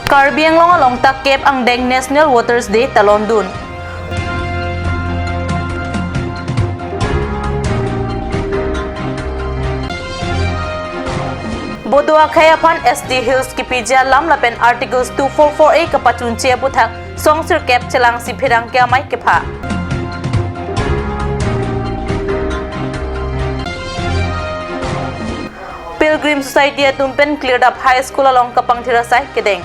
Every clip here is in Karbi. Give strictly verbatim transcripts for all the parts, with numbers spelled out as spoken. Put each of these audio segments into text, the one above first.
Karbi Anglong along ta kep angdeng National Voters Day talondun. Bodo akhei aphan S T Hills kipiji alam lapen Articles two four four A kapachunji aputhak song sirkep chelangsi pherangke amei kepha. Pilgrim Society atum pen Klirdap High School along kapangthir asai kedeng.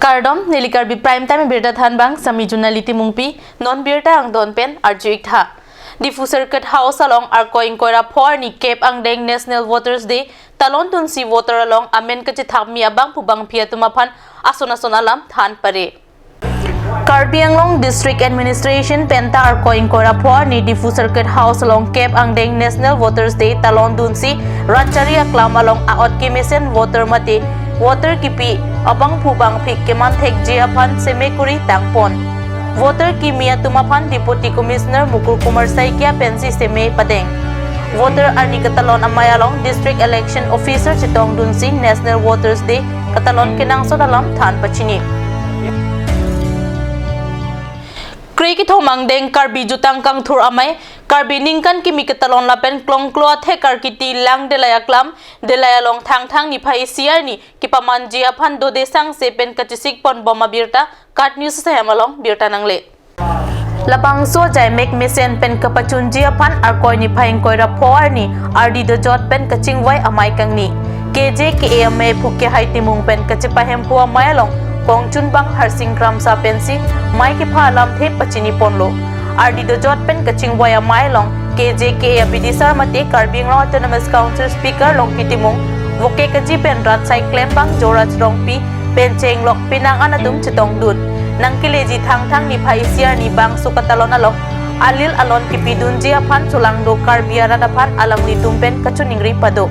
Kardom, neli Karbi Prime Time birta thanbang Sami Junali Timungpi, non birta angdon pen arju-ik tha. Diphu Circuit House along Arkoi ingkoi ra pho arni kep angdeng National Voters Day talondunsi voter along amen kachethapmi abangphu bangphi atum aphan ason ason alam than pare. Karbi Anglong District Administration penta Arkoi ingkoi ra pho arni Diphu Circuit House along kep angdeng National Voters Day talondunsi rat chari aklam along a-ot kemesen voter mate voter kipi abangphu bangphi keman thekji aphan seme kuri tangpon. Voter kimi atum aphan Deputy Commissioner Mukul Kumar Saikia pensi seme padeng. Voter arni katalon amei along District Election Officer chetongdunsi National Voters Day katalon kenangsot alam than pachini. Kre kethom angdeng Karbi jutang kangthur amei, Karbi ningkan kimi ketalon lapen klongklo athek karkiti lang Delai aklam, Delai along Thangthang niphai isi arni kepamanji aphan dode sangse pen kachesik ponbom abirta KAT News ahem along birta nangle. Labangso ajaimek mesen pen kapachunji aphan Arkoi niphai ingkoi ra pho arni ardi dojot pen kachingvai amei kangni. K J K A amei phu Kehai Timung pen kachepahemphu amei along kongchunbang Harsing Kramsa pensi mei kepha alamthe pachini ponlo. Ardi dojot pen kachingvai amei along K J K A abidisar mate Karbi Anglong Autonomous Council Speaker Longpi Timung, voke kaji pen rat asai klembang Joraj Rongpi pen chenglok penang an atum chetongdun. Nangkeleji Thangthang niphai isi arni bangso katalon along alil alon kipidunji aphan solangdo Karbi arat aphan alanglitum pen kachiningri pado.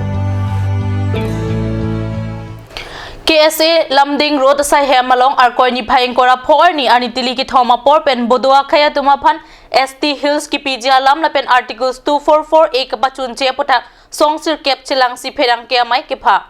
K S A Lumding Road asai hem along Arkoi niphai ingkoi ra pho arni arni tili kethom apor pen Bodo akhei atum aphan S T Hills kipiji alam lapen Articles two four four A kapachunji aputhak song sirkep chelangsi pherangke amei kepha.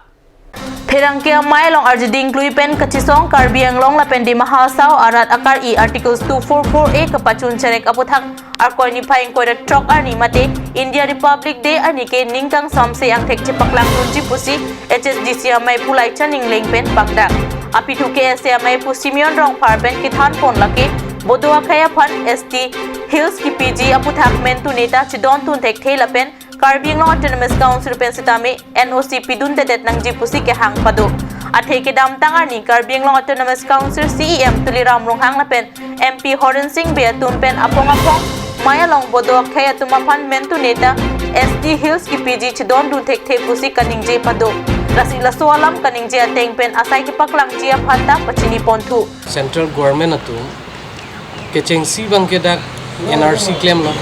Pherangke amei along arjiding klui pen kachesong Karbi Anglong lapen Dima Hasao arat akari Articles two four four A kapachun cherek aputhak Arkoi niphai ingkoi ra throk arni mate India Republic Day arni ke ning kangsamse angthek chepaklangdunji pusi H S D C amei phu Laichan Engleng pen pakdak. Aphi thu K S A amei phu Simeon Rongphar pen kethan pon lake Bodo akhei aphan S T Hills kipiji aputhak mentu neta chedondun thekthe lapen Karbi Anglong Autonomous Council pen sitame N O C pidundedet nangji pusi kehang pado. Athe kedamtang arni Karbi Anglong Autonomous Council C E M Tuliram Ronghang lapen M P Horen Sing Bey atum pen aphong aphong mei along Bodo akhei atum aphan mentu neta S T Hills kipiji chedondun thekthe pusi kaningje pado. Lasi laso alam kaningje ateng pen asai kepaklangji aphan ta pachini ponthu. Central Government atum kechengsi abangke dak N R C klemlo.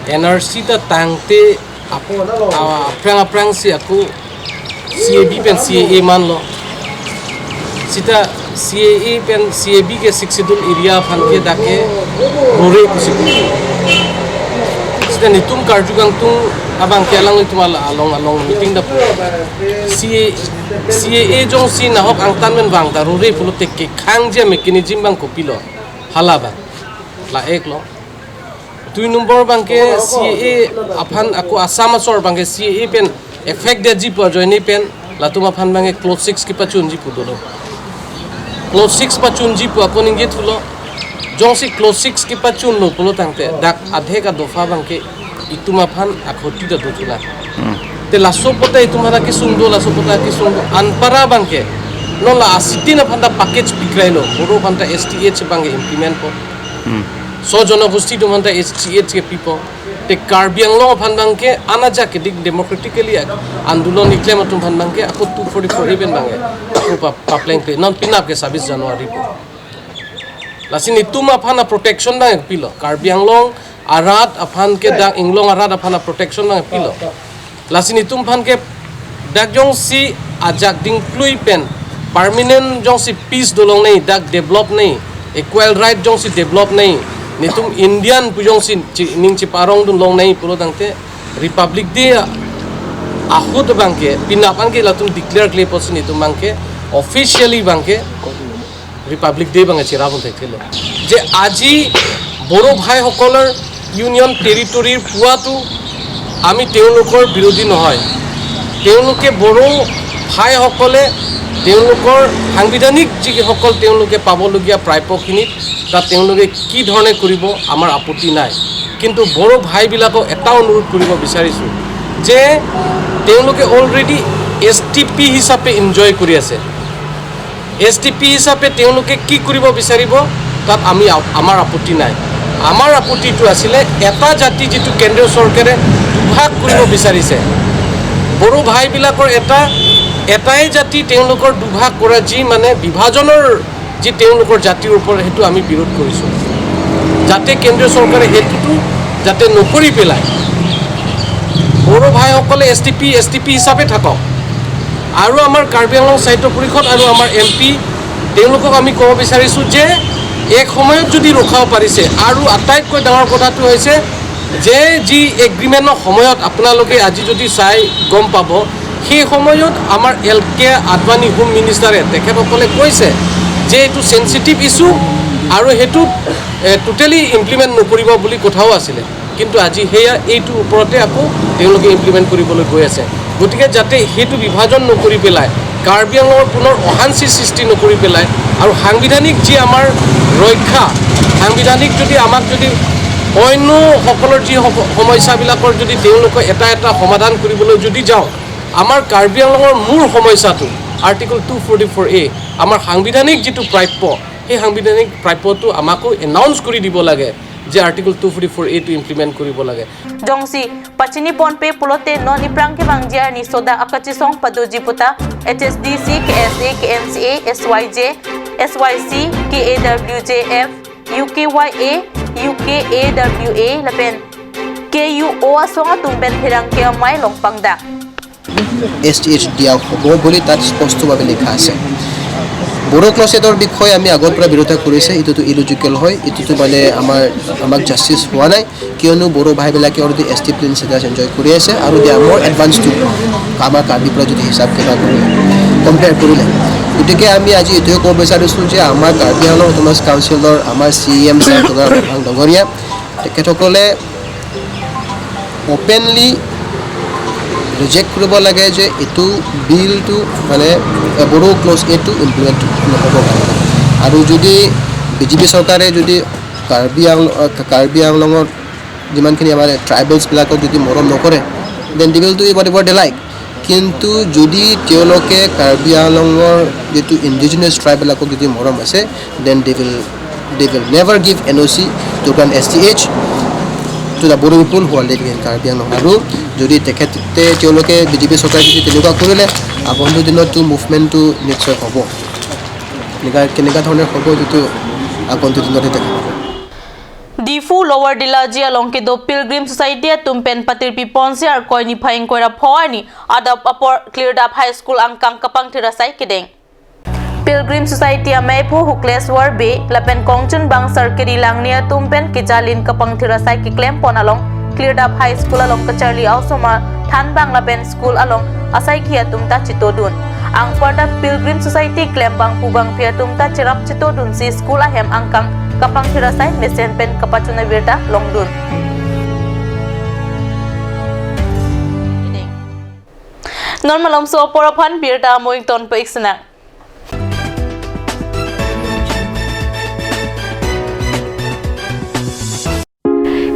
N R C ta tangte ap-, a-, aphrang aphrangsi ako C A B pen C A A manlo. Sita C A A pen C A B ke Sixth Schedule area aphan ke dak ke rore pusi pu. Sita netum karju kangtung abangke alanglitum al-, along along meeting ta pu. C A, C A A jongsi nahok angtan pen vang ta rore pulote kekhangji mechanism abang kopilo. Hala abang. La-ek lo. Dui nombor abangke C A A aphan ako Assam asor abangke C A A pen effect detji pu ajoine pen latum aphan abangke clause six kepachunji pu dolo. Clause six pachunji pu ako ningje thulo. Jongsi clause six kepachunlo pulo tangte dak adhek adopha abangke itum aphan akhoti ta do thulang. Hmm. Te laso apot ta itum aphan akesung do, laso apot ta akesung do. Anpara abangke non la asitin aphan ta package pikrailo. Bodo aphan ta S T H abangke implement po. Hmm. So jonogosti atum aphan ta S T H kepipo. Te Karbi Anglong aphan abangke anajak kedik democratically andolon keklem atum aphan abangke ako two forty-four A pen abangke ako pa-, paplengple. Non penap ke sabis January po. Lasi netum aphan a-protection abang pilo. Karbi Anglong arat aphan ke dak inglong arat aphan a-protection abang pilo. Lasi netum aphan ke dak jongsi ajak ding klui pen permanent jongsi peace dolongnei, dak develop nei, equal right jongsi develop nei, Netum Indian pu jongsi chi-, ning chiparong dun longnei pulo tangte Republic Day ahut abangke, penap anke latum declare kle apotsi netum abangke officially abangke Republic Day abangke chirap un thekthelo. যে আজি বড়ো ভাইসকলৰ ইউনিয়ন টেৰিটৰীৰ পোৱাটো আমি তেওঁলোকৰ বিৰোধী নহয়। তেওঁলোকে বড়ো ভাইসকলে তেওঁলোকৰ সাংবিধানিক যিসকল তেওঁলোকে পাবলগীয়া প্ৰাপ্যখিনিত তাত তেওঁলোকে কি ধৰণে কৰিব আমাৰ আপত্তি নাই। কিন্তু বড়ো ভাইবিলাকক এটা অনুৰোধ কৰিব বিচাৰিছোঁ যে তেওঁলোকে অলৰেডি এছ টি পি হিচাপে এনজয় কৰি আছে। এছ টি পি হিচাপে তেওঁলোকে কি কৰিব বিচাৰিব, তাত আমি আ-, আমাৰ আপত্তি নাই। আমাৰ আপত্তিটো আছিলে এটা জাতি যিটো কেন্দ্ৰীয় চৰকাৰে দুভাগ কৰিব বিচাৰিছে। বড়ো ভাইবিলাকৰ এটা, এটাই জাতি তেওঁলোকৰ দুভাগ কৰা যি মানে বিভাজনৰ যি তেওঁলোকৰ জাতিৰ ওপৰত, সেইটো আমি বিৰোধ কৰিছোঁ। যাতে কেন্দ্ৰীয় চৰকাৰে সেইটোতো যাতে নকৰি পেলাই বড়ো ভাইসকলে এছ টি পি, এছ টি পি হিচাপে থাকক। আৰু আমাৰ কাৰ্বি আংলং সাহিত্য পৰিষদ আৰু আমাৰ এম পি তেওঁলোকক আমি ক'ব বিচাৰিছোঁ যে এক সময়ত যদি ৰখাব পাৰিছে, আৰু আটাইতকৈ ডাঙৰ কথাটো হৈছে যে যি এগ্ৰিমেণ্টৰ সময়ত আপোনালোকে আজি যদি চাই গম পাব, সেই সময়ত আমাৰ এল কে আদৱানী হোম মিনিষ্টাৰে তেখেতসকলে কৈছে যে এইটো ছেনচিটিভ ইছ্যু আৰু সেইটো টোটেলি ইমপ্লিমেণ্ট নকৰিব বুলি কথাও আছিলে। কিন্তু আজি সেয়া এইটোৰ ওপৰতে আকৌ তেওঁলোকে ইমপ্লিমেণ্ট কৰিবলৈ গৈ আছে। গতিকে যাতে সেইটো বিভাজন নকৰি পেলাই কাৰ্বি আংলঙৰ পুনৰ অশান্তি সৃষ্টি নকৰি পেলাই আৰু সাংবিধানিক যি আমাৰ ৰক্ষা, সাংবিধানিক যদি আমাক যদি অন্যসকলৰ যি সক-, সমস্যাবিলাকৰ যদি তেওঁলোকে এটা এটা সমাধান কৰিবলৈ যদি যাওঁ, আমাৰ কাৰ্বি আংলঙৰ মূল সমস্যাটো আৰ্টিকল টু ফৰ্টি ফ'ৰ এ, আমাৰ সাংবিধানিক যিটো প্ৰাপ্য, সেই সাংবিধানিক প্ৰাপ্যটো আমাকো এনাউন্স কৰি দিব লাগে যে আৰ্টিকল টু ফৰ্টি ফ'ৰ এ টো ইমপ্লিমেণ্ট কৰিব লাগে। Jongsi pachini ponpe pulote non iprang kevangji arni soda akachisong padoji puta H S D C, K S A, K N C A, S Y J, S Y C, K A W J F, U K Y A, U K A W A lapen K U O asong atum pen pherangke amei along pangdak. S T H দিয়া হ'ব বুলি তাত স্পষ্টভাৱে লিখা আছে। বড়ো ক্লজেটৰ বিষয়ে আমি আগৰ পৰা বিৰোধিতা কৰিছে, এইটোতো ইলজিকেল হয়, এইটোতো মানে আমাৰ, আমাক জাষ্টিচ হোৱা নাই, কিয়নো বড়ো ভাইবিলাকে অলৰেডি এছ টি প্লেন ষ্টেটাছ এনজয় কৰি আছে আৰু দে আৰ মোৰ এডভান্স টু আমাৰ কাৰ্বিৰ পৰা যদি হিচাপ কিতাপ কৰিলে, কম্পেয়াৰ কৰিলে। গতিকে আমি আজি এইটোৱে ক'ব বিচাৰিছোঁ যে আমাৰ কাৰ্বি আংলং অট'নমাছ কাউন্সিলৰ আমাৰ চি ই এম ছাৰ ডঙৰীয়া তেখেতসকলে অপেনলি ৰিজেক্ট কৰিব লাগে যে এইটো বিলটো মানে, এ, বড়ো ক্লজ এ টো ইমপ্লিমেণ্ট নহ'ব কাৰণে। আৰু যদি বি জে পি চৰকাৰে যদি কাৰ্বি আংল-, আ, কাৰ্বি আংলঙৰ যিমানখিনি আমাৰ ট্ৰাইবেলছবিলাকক যদি মৰম নকৰে, then they will do whatever they like। কিন্তু যদি তেওঁলোকে কাৰ্বি আংলঙৰ যিটো ইণ্ডিজিনাছ ট্ৰাইববিলাকক যদি মৰম আছে, then they will, they will never give N O C to grant S T H to the Bodo people who are living in Karbi Anglong. আৰু যদি তেখেতে, তেওঁলোকে বি জে পি চৰকাৰে যদি তেনেকুৱা কৰিলে, আগন্তুক দিনততো মুভমেণ্টটো নিশ্চয় হ'ব। এনেকুৱা, কেনেকুৱা ধৰণৰ হ'ব, যিটো আগন্তুক দিনতে দেখা হ'ব। Diphu Lower Dilaji along kedo Pilgrim Society atum pen patirpi ponsi Arkoi niphai ingkoi ra pho arni adap apor Klirdap High School angkang kapangthir asai kedeng. Pilgrim Society ameiphu Hukleswar Bey lapen kongchunbang Sarkiri Langni atum pen kejalin kapangthir asai keklem pon along Klirdap High School along kacharli a-osomar thanbang lapen school along asaikhi atum ta chetodun. Anparta Pilgrim Society klembang pubang pi atum ta cherap chetodunsi school ahem angkang kapangthir asai mesen pen kapachun abirta longdun. Non malomso apor aphan birta amoing ton pe-ik sena.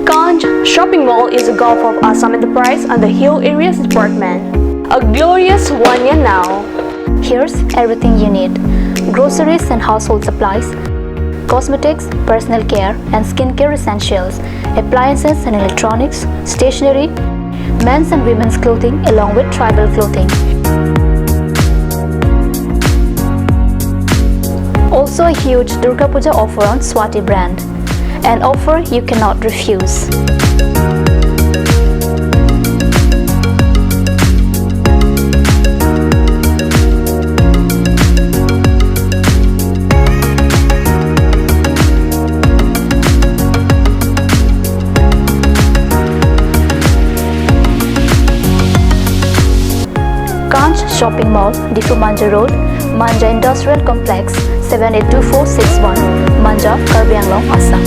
Kanj Shopping Mall is a Gulf of Assam enterprise under Hill Areas Department. A glorious one year now. Here's everything you need: groceries and household supplies, cosmetics, personal care and skincare essentials, appliances and electronics, stationery, men's and women's clothing along with tribal clothing. Also a huge Durga Puja offer on Swati brand. An offer you cannot refuse. Shopping Mall, Diphu Manja Road, Manja Industrial Complex, seven eight two four six one, Manja, Karbi Anglong, Assam.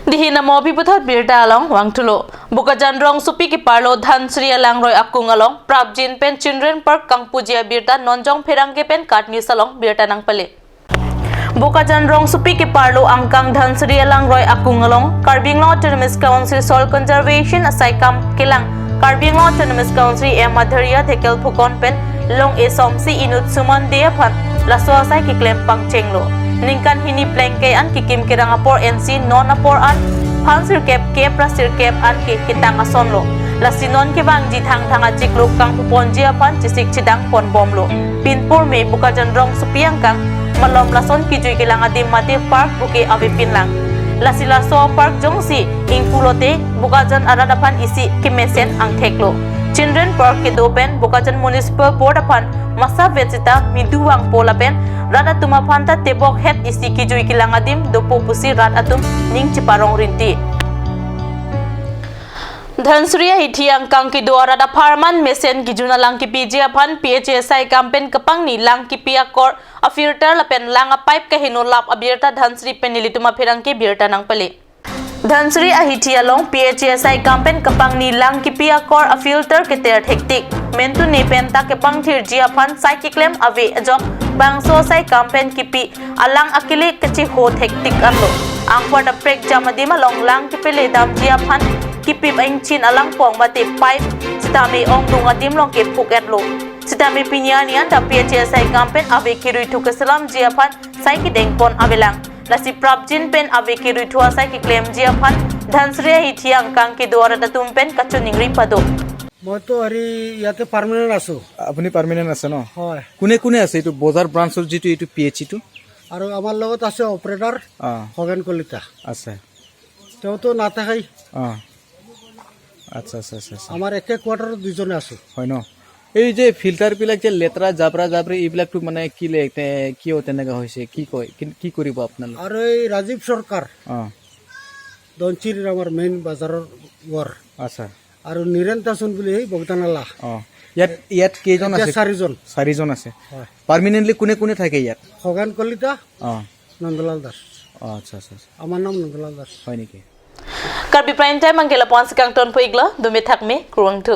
Dihi namo pi puthot birta along vangthulo. Bokajan rongsopi keparlo Dhansiri alangroi akung along prapjin pen Children Park kangpuji abirta non jong pherangke pen KAT News along birta nangpale. Bokajan rongsopi keparlo angkang Dhansiri alangroi akung along Karbi Anglong Autonomous Council Soil Conservation asaikam kelang Karbi Anglong Autonomous Council M Adharia Thekel Phukon pen long esomsi inut Suman Dey aphan laso asai keklem pangchenglo. Ningkan hini plengke an kekim kerang apor ensi non apor an phan sirkep kep ra sirkep an ke ketang asonlo. Lasi non kevangji Thangthang achiklo kangpuponji aphan chesik chedang ponbomlo. Pinpur me Bokajan rongsopi angkang malom lason kejui kelang adim mate park buke avepinlang. Lasi laso park jongsi ingpulote Bokajan arat aphan isi kemesen angtheklo. Children Park kedo pen Bokajan Municipal Board aphan masavet seta midu vangpo lapen rat atum aphan ta tebok het isi kejui kelang adim dopo pusi rat atum ning cheparong rinti. Dhansiri ahithi angkang kedo arat apharman mesen kejun alang kepiji aphan P H A asaikam pen kepangni lang kepi akor afilter lapen lang apipe kaheno lap abirta Dhansiri pen nelitum apherangke birta nangpale. Dhansiri ahithi along P H A asaikam pen kepangni lang kepi akor afilter keter thektik. Mentune pen ta kepangthirji aphan sai keklem ave ajok bangso asaikam pen kepi alang akele kecheho thektik anlo. Angkor ta prekjam adim along lang kepele damji aphan kepip ingchin alangpong mate pipe sitame ongdung adim along kephuk-etlo. Sitame pini arni anta P H A asaikam pen ave keruithu keselamji aphan sai kedengpon avelang. Lasi prapjin pen ave keruithu asai keklemji aphan Dhansiri ahithi angkang kedo arat atum pen kachiningri pado. মইতো হেৰি ইয়াতে পাৰ্মানেণ্ট আছো। আপুনি পাৰ্মানেণ্ট আছে ন? হয়। কোনে কোনে আছে এইটো বজাৰ ব্ৰাঞ্চৰ যিটো এইটো পি এইচ ইটো? আৰু আমাৰ লগত আছে অপাৰেটৰ অ। খগেন কলিতা। আছে। তেওঁতো নাথাকেই। অ। আচ্ছা, আচ্ছা, আচ্ছা, আচ্ছা। আমাৰ একে কোৱাৰ্টাৰত দুজনে আছো। হয় ন? এই যে ফিল্টাৰবিলাক যে লেতেৰা জাবৰা জাবৰি এইবিলাকতো মানে কি লে-, তে-, কিয় তেনেকা হৈছে? কি কয়? কি, কি কৰিব আপোনালোকে? আৰু এই ৰাজীৱ চৰকাৰ, অ। ধনচিৰিৰ আমাৰ মেইন বজাৰৰ ৱৰ। আচ্ছা। আৰু নিৰেন তাচুন বুলি সেই বগদানালা। অ। ইয়াত, ইয়াত কেইজন এতিয়া আছে? চাৰিজন। চাৰিজন আছে। হয়। পাৰ্মানেণ্টলি কোনে কোনে থাকে ইয়াত? খগেন কলিতা, অ। নন্দলাল দাস। অ, আচ্ছা, আচ্ছা, আচ্ছা। আমাৰ নাম নন্দলাল দাস। হয় নেকি? Karbi Prime Time angkela pon sekang ton po iglo, dome thakme, kurvangthu.